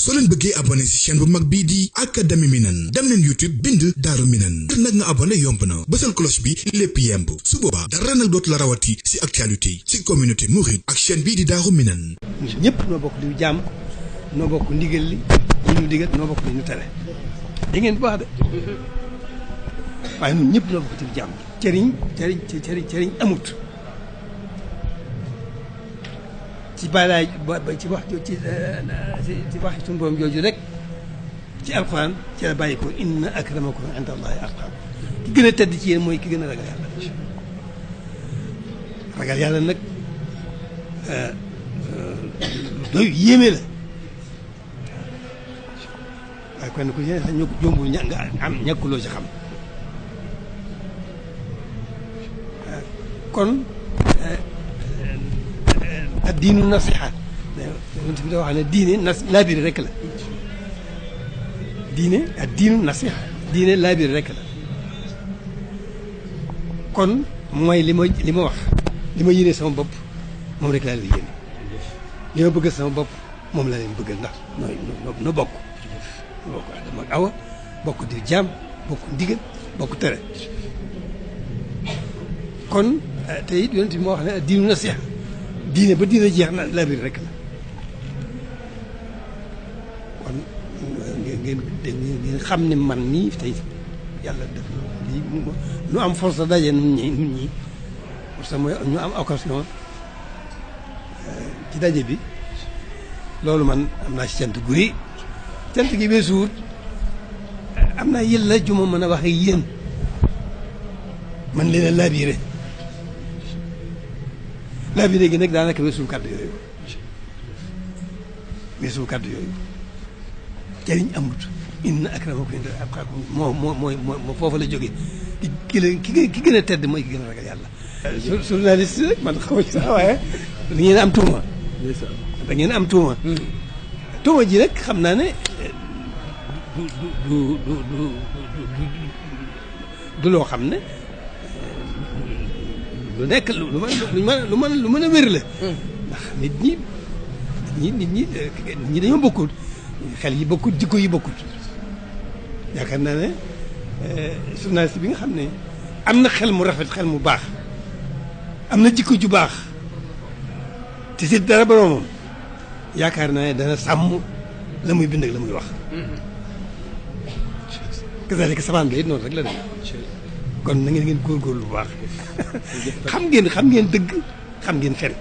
soo leen bëggee abonné ci chaîne bu mag bii di Académie Minane dem leen YouTube bind Daaru Minane ngir nag nga abonné yomb na bësal cloche bi lépp yemb su boobaa dara nag dootu la rawati ci actualité ci communauté mouride ak chaîne bii di Daaru Minane. ñëpp noo bokk li ñu jàmm noo bokk ndigal li ñu digal noo bokk li ñu tere da ngeen bu baax de waaye ñun ñëpp noo bokk ci jàmm cëriñ amut ci balaay ci wax ci wax suñu borom jooju rek ci alxuraan ci la bàyyi ko inna akramakum inda allahi atqaakum ki gën a tedd ci yéen mooy ki gën a ragal yàlla nag doy yéeme la waaye kon ku ci ñu jombul nga am ñàkkuloo ci xam kon ak diinu nasiha yonent bi da wax ne diine laabiri rek la diine ak diinu nasiha diine laabiri rek la kon mooy li ma wax li ma yéene sama bopp moom rek laa leen yéene li ma bëgg sama bopp moom laa leen bëggal ndax no bokk Adama ak Awa bokk di jaam bokk ndigal bokk tere kon te it yonent bi moo wax ne diinu nasiha diine ba diine jeex na laabiri rek la kon ngeen xam ne man nii tey yàlla def lii nu am force daje nun ñi parce que mooy ñu am occasion ci daje bi loolu man am naa ci cant gu rëy cant gi weesuwut am naa yëlla ju ma mën a wax ak yéen man leen a laabire laabire gi nag daanaka weesuwul kàddu yooyu jëriñ amut inna akramakum inda atqaakum moo foofu la jógee ki gën a tedd mooy ki gën a ragal yàlla journaliste rek man xaw ci sax waaye da ngeen am tuuma da ngeen am tuuma tuuma ji rek xam naa ne du loo xam ne lu nekk lu mën a wér la ndax nit ñi dañoo bokkut xel yi bokkut jikko yi bokkut yaakaar naa ne journaliste bi nga xam ne am na xel mu rafet xel mu baax am na jikko ju baax te si dara boromam yaakaar naa ne dana sàmm la muy bind ak la muy wax kasaalika sabaan ba it noonu rek la dem kon na ngeen góorgóorlu bu baax xam ngeen dëgg xam ngeen fen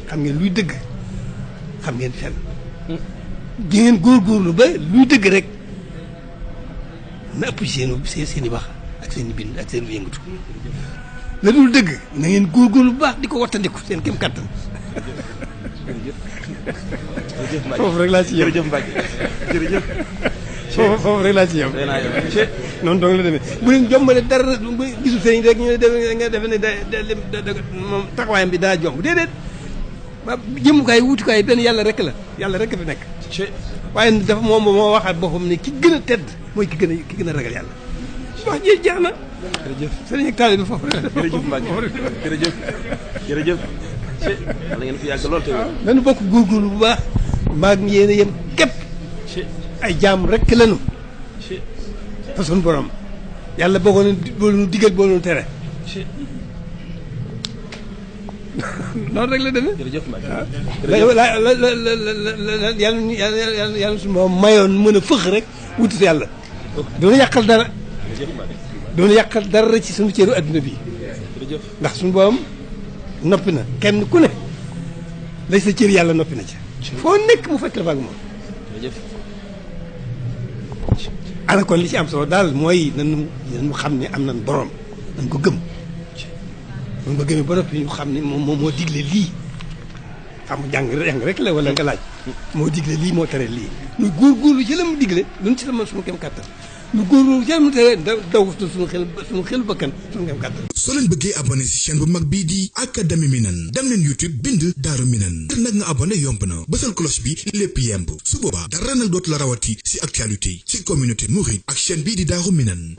xam ngeen luy dëgg xam ngeen fen di ngeen góorgóorlu ba luy dëgg rek na ëpp ci seen i wax ak seen i bind ak seen i yëngatu la dul dëgg na ngeen góorgóorlu bu baax di ko wattandiku seen kem kàttan foofu rek laa ci yem jërëjëf Mbacke jërëjëf foofu rek laa ci yem noonu dong la demee bu leen jombale dara gisul sëriñ rek ñu ne nga defe ne moom taxawaayam bi daa jomb déedéet jëmukaay wutukaay benn yàlla rek la yàlla rek fi nekk waaye dafa moom moo waxaat boppam ne ki gën a tedd mooy ki gën a ragal yàlla wax ji jeex na jërëjëf sëriñ ak taalibe bi foofu jërëjëf Mbacke jërëjëf wala ngeen fi yàgg lool te nañu bokk góorgóorlu bu baax maag yéen a yem képp ay jaam rek lañu fa suñu borom yàlla boo nu digal boo nu tere noonu rek la demee jërëjëf yàlla suñu borom mayoon mën a fëx rek wutut yàlla doona yàqal dara ci suñu cëru adduna bi ndax suñu borom noppi na kenn ku ne lay sa cër yàlla noppi na ci foo nekk mu fekk la fa ak moom ana kon li ci am solo daal mooy nañu xam ne am nañ borom nañ ko gëm nañ ko gëmee ba noppi ñu xam ne moom moo digle lii xam jàng rek la wala nga laaj moo digle lii moo tere lii ñu góorgóorlu ci la mu digle luñ ci la mën suñu kem kàttan ñu góorgóorlu ci la mu tere daw suñu xel bakkan suñu kem kàttan soo leen bëggee abonné ci chaîne bu mag bii di Académie Minane dem leen YouTube bind Daaru Minane ngir nag nga abonné yomb na bësal cloche bi lépp yemb su boobaa dara nag dootu la rawati ci actualité ci communauté mouride ak chaîne bii di Daaru Minane